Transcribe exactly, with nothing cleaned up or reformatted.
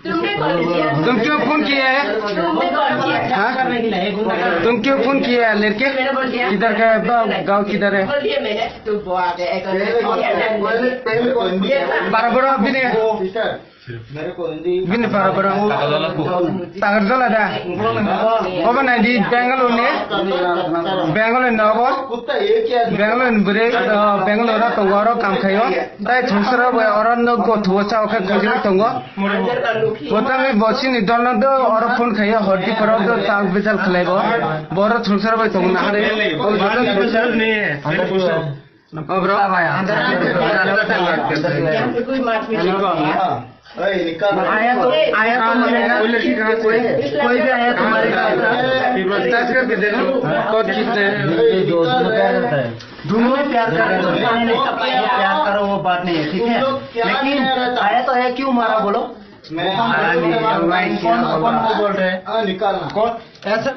तुमने कॉल किया? तुम क्यों फोन किए है? तुमने कॉल किया? हाँ? तुम क्यों फोन किए है लड़के? किधर का है? गाँव किधर है? बोल दिया मैंने। तो वो आ गया, एक और पहले कौन, पहले, पहले कौन दिया? बड़ा बड़ा अभी नहीं। सिस्टर, मेरे को Hindi. Bini para borok. Tagarjala da. Obo nai di Bangalore ni. Bangalore ni obo. Bangalore ni bwrwi, uh, Bangalore o tongo, oro kam khaio. Tai thungsara bai oro nokgo thuo cha khe khojagwi tongo. Botangwi bo chini dolno do oro phone khaio, horti phoro do ta bijal khlaibo. Boro thungsara bai tongo na hare. Oh, bro. अंदर से बात करते हैं। यहाँ पे कोई मारपीट नहीं। हाँ। ए, निकाल। आया तो, आया तो मरेगा। कोई, कोई भी आया तो मरेगा। टच करके देखो, कौन जीतते हैं। दोनों ही प्यार कर रहे हैं। प्यार करो, वो बात नहीं है, ठीक है? लेकिन आया तो आया, क्यों मारा बोलो? मैं कौन, कौन, कौन, कौन को बोल रहे हैं? हाँ, निकालना। कौन? ऐसा